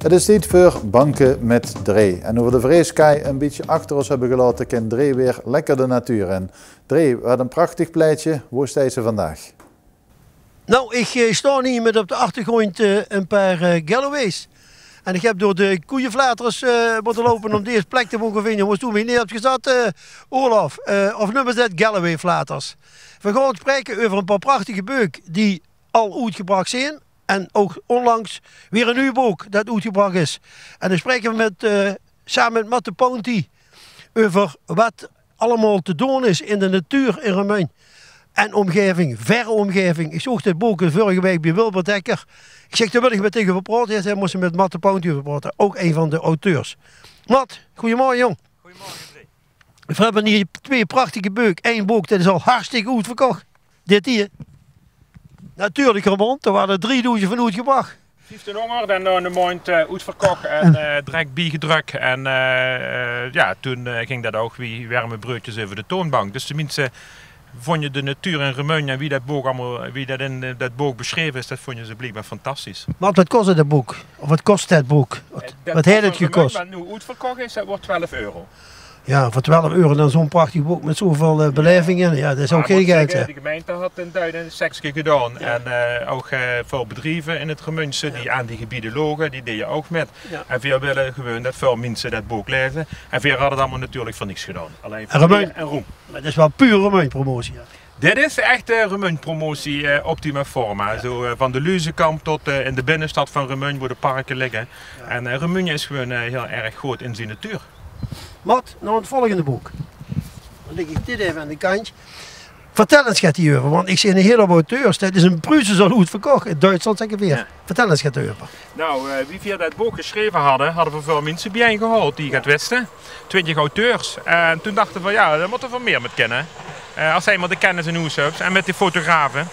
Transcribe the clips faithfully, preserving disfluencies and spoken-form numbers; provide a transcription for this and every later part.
Het is tied veur Banke mit Dré. En noe v'r de vreeskaai ein bietje achter ós höbbe gelaote, kin Dré weer lekker de natuur in. Dré, wat ein prachtig plaetje. Wo steis se vandaag? Nou, ich eh, staon hie mit op de achtergróndj eh, ein paar eh, Galloways. En ich höb door de koeieflaters eh, mótte loupe óm dees plek te moge vinje. Wo se mich neer höbs gezat, eh, Olaf. Eh, of neume ze det Galloway-flaters. V'r gaon spraeke euver ein paar prachtige beuk die al oetgebrach zeen. En ouch ónlangs weer ein nuuj book det oetgebrach is. En dan spraeke v'r mit, eh, same mit Matt de Pounty euver wat allemaol te doon is in de natuur in Remunj en ómgaeving, verre ómgaeving. Ich zoog dit book de vörrige waek bie Wilbert Dekker. Ich zèk, dao wil ich mit dich euver praote. Hae zag, mós se mit Matt de Pounty euver praote. Ouch ein van de auteurs. Matt, goojemorge, jóng. Goojemorge, André. Veer höbbe hie twee prachtige beuk. Ein book, det is al hartstikke oetverkoch. Dit hie. Natuurlik, Ramon, dao waere drie doezend van oetgebrach. Vieftienhóngerd en nao ein maondj eh, oetverkoch en eh, direk biegedrök. En eh, eh, jao, toen eh, ging det ouch wie werme breudjes euver de toonbank. Dus de minse vónje de natuur in Remunj en wie det book allemaol, wie det in eh, det book besjreve is, det vónje ze bliekbaar fantastisch. Matt, wat kos det book? Of wat kos det book? Wat, wat haet het gekos? Wat noe oetverkoch is, det wuuert twelf euro. Jao, veur twelf euro dan zoe'n prachtig book mit zoeväöl eh, belaeving in. Jao, det is ouch gein geld, hè. De gemeinte haet ein duit in ein sekske gedaon. Jao. En eh, ouch eh, veur bedrieve in het Remunjse die aan die gebiede loge, die deje ouch mit. Jao. En veer wille gewoon det väöl minse det book laeze. En veer hadde het allemaol natuurlik veur niks gedaon. Allein veur eer en roem. Mer det is waal puur Remunj-promotie, hè? Dit is echte Remunj-promotie eh, optima forma. Jao. Zo eh, van de Luzekamp tot eh, in de binnestad van Remunj, wo de parke ligke. Jao. En eh, Remunj is gewoon eh, hiel erg good in zien natuur. Matt, nao het volgende book. Dan lègk ich dit effe aan de kantj. Vertèl ins get hie-euver, want ich zeen ein hiel houp auteurs. Det is in Pruuse al oetverkoch, in Duitsland, zègke veer. Jao. Vertèl ins get d'reuver. Nou, eh, wie veer det book gesjreve hadde, hadde veer väöl minse biejein gehaold die get wiste. Twintjig auteurs. En toen dachte veer, jao, dao mótte veer mier mit kinne. Eh, es se einmaol de kennis in hoes höbs en mit die fotografe.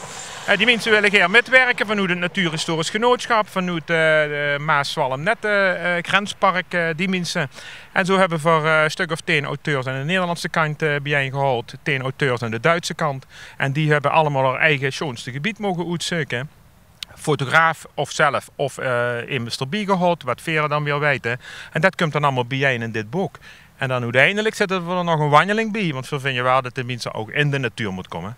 Eh, die minse wille gaer mitwirke vanoet het Natuurhistorisch Genootschap, vanoet eh, de Maas-Zwalm-Nette eh, Grenspark, eh, die minse. En zo höbbe veer eh, ein stök of tieën auteurs aan de Nederlandse kantj eh, biejein gehaold, tieën auteurs aan de Duitse kantj. En die höbbe allemaol häör eige sjoonste gebied moge oetzeuke. Fotograaf of zelf of eh, emes d'rbie gehaold, wat veer dan weer weite. En det kump dan allemaol biejein in dit book. En dan oeteindelik zitte veer d'r nog ein wanjeling bie, want veer vinje waal det de minse ouch in de natuur mót kómme.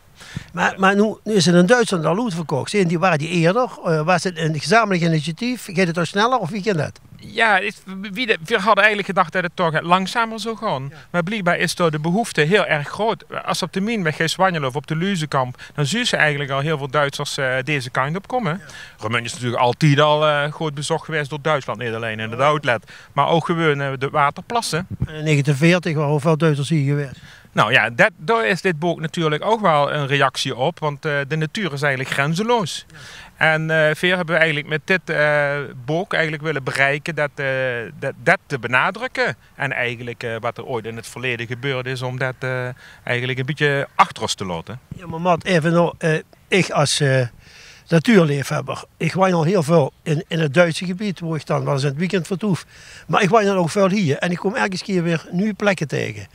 Mer, mer noe, noe is het in Duitsland al oetverkoch. Zeen die, wore die eerder? Eh, waas het ein gezamelik initiatief? Geit het dan sneller of wie geit det? Jao, is, wie de, veer hadde eigelik gedach det het toch langzamer zou gaon. Jao. Mer bliekbaar is dao de behoefte hiel erg groot. Es se op de Mienweg geis wanjele of op de Luzekamp, dan zuus se eigelik al hiel väöl Duitsers eh, deze kantj op kómme. Jao. Remunj is natuurlik altied al eh, good bezoch gewaes door Duitsland. Neet allein in het outlet, mer ouch gewoon eh, de waterplasse. En in negentieën veertig wore väöl Duitsers hie gewaes. Nou jao, det, dao is dit book natuurlik ouch waal ein reactie op, want eh, de natuur is eigelik grenzeloos. Jao. En eh, veer höbbe eigelik mit dit eh, book eigelik wille bereike det, eh, det, det te benadrukke. En eigelik eh, wat d'r ooit in het verleje gebeurd is, óm det eh, eigelik ein bietje achter ós te laote. Jao, mer Matt, effe nog, eh, ich es eh, natuurleefhöbber, ich wanjel hiel väöl in, in het Duitse gebied, wo ich dan waal ins in het weekend vertoef. Mer ich wanjel ouch väöl hie en ich kóm eder kier weer nuuj plekke taege.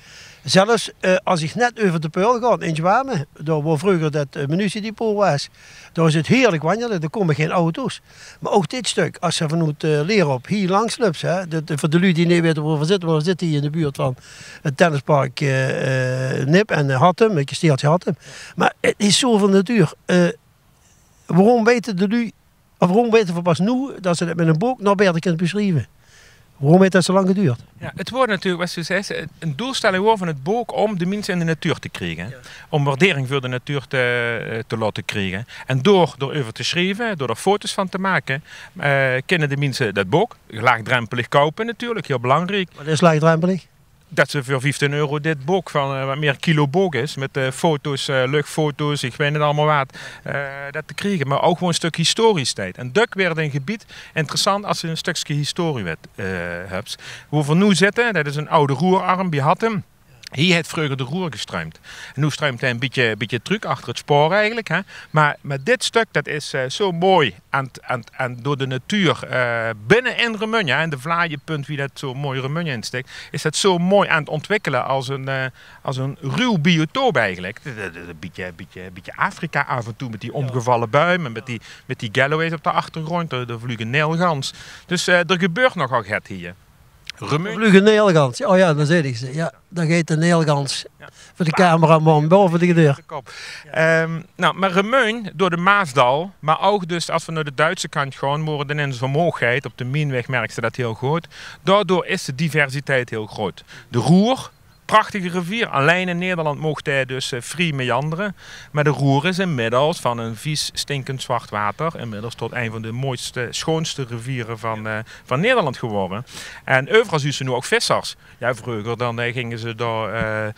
Zelfs eh, es ich net euver de Peul gaon in Zjwame, dao wo vreuger det eh, munitiedepot waas, dao is het heerlik wanjele, dao kómme gein auto's. Mer ouch dit stök, es se vanoet eh, Lierop hie langs löps, hè, det, veur de luuj die neet weite wo veer zitte, veer zitte hie in de buurt van het tennispark eh, eh, Nip en eh, Hattem, het kasteeltje Hattem. Mer het is zoeväöl natuur. Eh, Waorom weite de luuj, of waorom weite veer pas noe det se det mit ein book nog baeter kins besjrieve? Waorom haet det zo lang geduurd? Jao, het waor natuurlik, wat se zaes, ein doelstelling waor van het book óm de minse in de natuur te kriege. Jao. Óm waardering veur de natuur te, eh, te laote kriege. En door d'r euver te sjrieve, door d'r foto's van te make, eh, kinne de minse det book laagdrempelig koupe natuurlik, hiel belangriek. Wat is laagdrempelig? Det se veur vieftieën euro dit book van eh, wat mier kilo book is, mit eh, foto's, eh, luchfoto's, ich weit neet allemaol wat, eh, det te kriege, mer ouch gewoon ein stök historisch steit. En dök waert ein gebied interessant es se ein stökske historie wet, eh, höbs. Wo veer noe zitte, det is ein aw roerarm bie Hattem. Hie haet vreuger de Roer gestruimp. En noe struimp hae e bietje, bietje trök achter 't spoor eigelik, hè. Mer, mer dit stök, dat is, eh, zo mooi aan 't, aan 't, aan, door de natuur, eh, binne in Remunj, hè, in de vlaaiepunt, wie dat zo mooi Remunj instik, is dat zo mooi aan 't ontwikkele as ein, eh, as ein ruw biotoop eigelik. Dat, dat, dat, e bietje, bietje, bietje Afrika af en toe mit die ómgevalle buim en mit die, mit die galloways op de achtergróndj, de, de vluge neilgans. Dus, eh, d'r gebeurt nogal get hie. Remunj. Vluge neilgans. O jao, dan zeen ich ze. Jao, dao geit de neilgans. Jao. Veur de cameraman baove de deur. Ehm, nou, mer Remunj door de Maasdal, mer ouch dus as v'r nao de Duitse kantj gaon, wo v'r dan ins omhoog geit op de Mienweg, merks se dat hiel good. Daodoor is de diversiteit hiel groot. De Roer, prachtige rivier, allein in Nederland maag dae dus, eh, vrie meandere. Mer de Roer is inmiddels van ein vies, stinkend zwart water inmiddels tot ein van de mooiste, sjoonste riviere van, eh, van Nederland gewore. En euveral zuus se noe ouch vissers. Jao, vreuger dan, eh, ginge ze dao, eh, eh,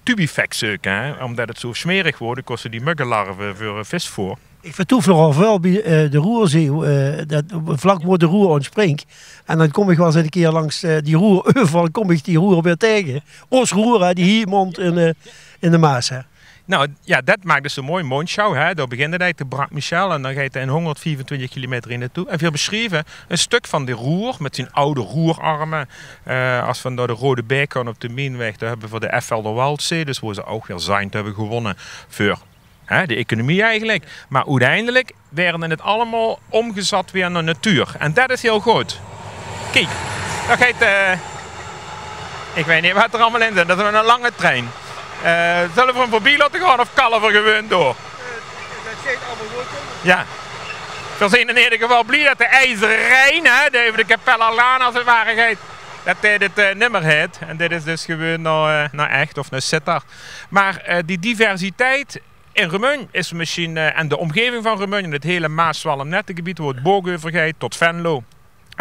tubifex zeuke, hè, ómdat 't zo smerig woort, dan kóste die muggelarve veur, eh, visvoer. Ich vertoef nogal väöl bie, eh, de Roerzee, eh, dat vlak wo de Roer óntspringk. En dan kóm ich waal ins eine kier langs, eh, die Roer, euveral kóm ich die Roer weer taenge. Ós Roer, hè, die hie móndt in, eh, in de Maas, hè. Nou jao, dat maak dus de mooi móndsjouw, hè. Dao begint 't eigelik, de Brac Michel, en dan geit 'r in hóngerdviefentwintig kilometer hie nao toe. En veer besjrieve e stök van de Roer mit zien aw Roerarme. Eh, as v'r door de Rode Baek gaon op de Mienweg, dao höbbe v'r de Effelder Waldzee, dus wo ze ouch weer zand höbbe gewónne veur, hè, de economie eigelik. Mer oeteindelik waerde 't allemaol ómgezat weer nao natuur. En dat is hiel good. Kiek, dao geit, eh, ich weit neet waat d'r allemaol in zit. Dat is eine lange trein. Eh, zölle v'r 'm veurbie laote gaon of kalle v'r gewoon door? Jao. V'r zeen in eder geval blie dat de IJzeren Rijn, hè, dae euver de Capella Lana as 't ware geit, dat dae dit, eh, nimmer haet. En dit is dus gewoon nao, eh, nao Ech of nao Zitterd. Mer, eh, die diversiteit in Remunj is mesjien, eh, en de ómgeving van Remunj, in 't hiele Maas-Zwalm-Nette-gebied, wo 't Book euver geit tot Venlo,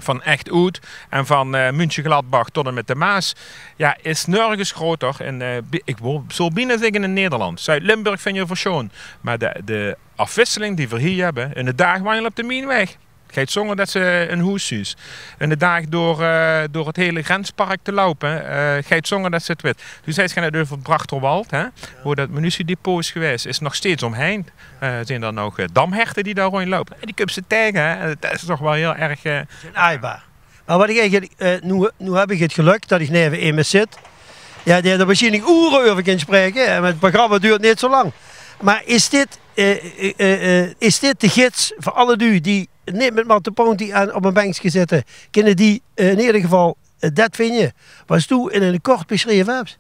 van Ech oet en van, eh, Münchengladbach tot en mit de Maas, jao, is nörges groter. En, eh, bi-, ich wol, zól bienao zègke in Nederland. Zuid-Limburg vinj ich 't sjoon. Mer de, de aafwisseling die v'r hie höbbe, in de daag wanjele op de Mienweg, geit zónger dat se ein hoes zuus. In de daag door, eh, door 't hiele grenspark te loupe, eh, geit zónger dat se 't wits. Dus hae geit 't euver 't Brachterwald, hè, wo dat munitiedepot is gewaes, is nog steeds ómheind. Eh, zeen d'r nog, eh, damherte die dao róndjloupe. En die kums se taenge, hè. En dat is toch waal hiel erg, eh, aaibaar. Mer wat ich eigelik, eh, noe, noe höb ich 't gelök dat ich neve emes zit. Jao, dae d'r waarsjienlik oere euver kin spraeke. En 't programma doert neet zo lang. Mer is dit, eh, eh, eh, eh, is dit de gids veur alle luuj die neet mit Matte Pounty aan, op ein benkske zitte? Kinne die, eh, in eder geval, eh, dat vinje wat doe in ein kort besjreve höbs?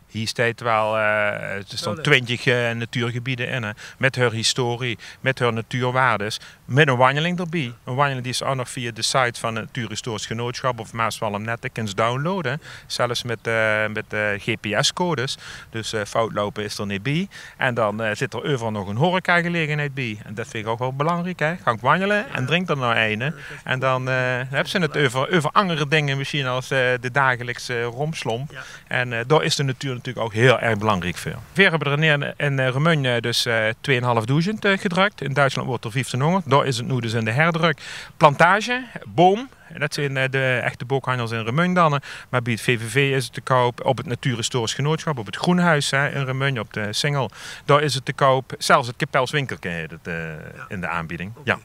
Hie steit waal, eh, d'r staon twintjig, eh, natuurgebiede in, hè, mit häör historie, mit häör natuurwaardes, mit ein wanjeling d'rbie. Ein wanjeling die se ouch nog via de site van 't Natuurhistorisch Genootsjap of Maas-Zwalm-Nette kins downloade, zelfs mit, eh, mit, eh, G P S-codes. Dus, eh, fout loupe is d'r neet bie. En dan, eh, zit d'r euveral nog ein horecagelegenheid bie. En dat vinj ich ouch waal belangriek, hè. Gank wanjele en drink d'r nog eine. En dan, eh, höbs se 't euver, euver anger dinger mesjien as, eh, de dagelikse rómslómp. Jao. En, eh, dao is de natuur natuurlik ouch hiel erg belangriek veur. Veer höbbe d'r in, in, eh, Remunj, eh, dus, eh, tweeënhalfdoezend, eh, gedrök. In Duitsland woort d'r vieftienhóngerd. Dao is 't noe dus in de herdrök. Plantage, boum. En dat zeen, eh, de echte bookhanjels in Remunj dan, hè. Mer bie 't V V V is 't te koup. Op 't Natuurhistorisch Genootsjap, op 't Groenhuis, hè, in Remunj, op de Singel. Dao is 't te koup. Zelfs 't Kepels Winkelke haet 't, eh, in de aanbieding. Jao.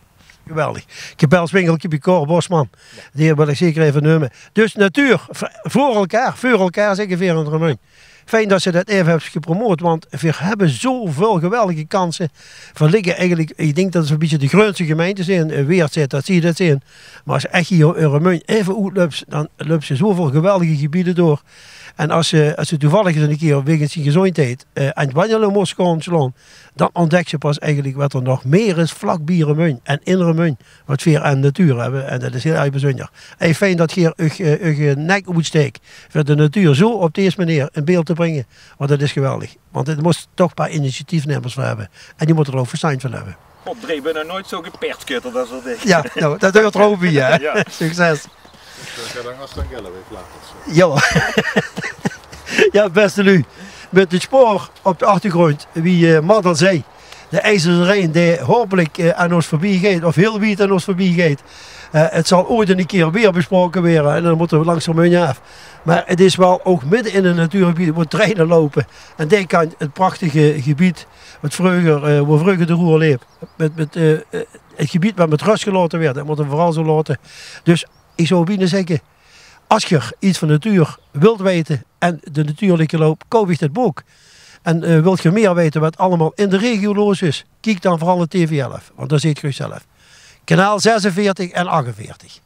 Geweldig. Kepels Winkelke bie Cor Bosman. Jao. Die wil ich zeker effe neume. Dus natuur, v-, veur elkaar, veur elkaar zègke veer in Remunj. Fijn dat se dat effe höbs gepromoot, want veer höbbe zoväöl geweldige kanse. Veer ligke eigelik, ich dink dat veer e bietje de greunste gemeinte zeen. Eh, Weert zaet dat, zie dat zeen. Mer es se ech hie in Remunj effe oetlöps, dan löps se zoväöl geweldige gebiede door. En es se, es se toevallig ins eine kier wegens dien gezóndjheid, eh, aan 't wanjele mós gaon slaon, dan óntdèks se pas eigelik wat d'r nog mieë is vlak bie Remunj en in Remunj, wat veer aan natuur höbbe. En dat is hiel erg bezunjer. Hey, fijn dat geer uch, eh, uch, eh, nek oetstaek veur de natuur zo op dees meneer in beeld te bringe. Want dat is geweldig. Want 't mós toch e paar initiatiefnemers veur höbbe. En die mótte d'r ouch verstandj van höbbe. God, Dré, ich bön nog noeats zo gepertkutterd es wat ich. Jao, noe, dat huuert d'r ouch bie, hè? Jao. Succes. Jao. Jao, beste luuj. Mit 't spoor op de achtergróndj, wie, eh, Mad al zag, De IJsselstein, dae hopelik eh, aan ós veurbie geit, of hiel wied aan ós veurbie geit. Eh, 't zal ooit 'ne kier weer besproke waere en dan mótte v'r langs Remunj aaf. Mer 't is waal ouch midde in 'n natuurgebied wo treine loupe. En dae kantj 't prachtige gebied, wat vreuger, eh, wo vreuger de Roer leep, mit, mit, eh, eh, 't gebied wat mit rös gelaote waerd, dat mótte v'r veural zo laote. Dus ich zou wiene zègke, as geer get van natuur wilt weite en de natuurlike loup, koup uch dit book. En eh, wilt geer mier weite wat allemaol in de regio los is, kiek dan veural nao TV elf, want dan zeet geer uch zelf. Kanaal zesenveertig en achtenveertig.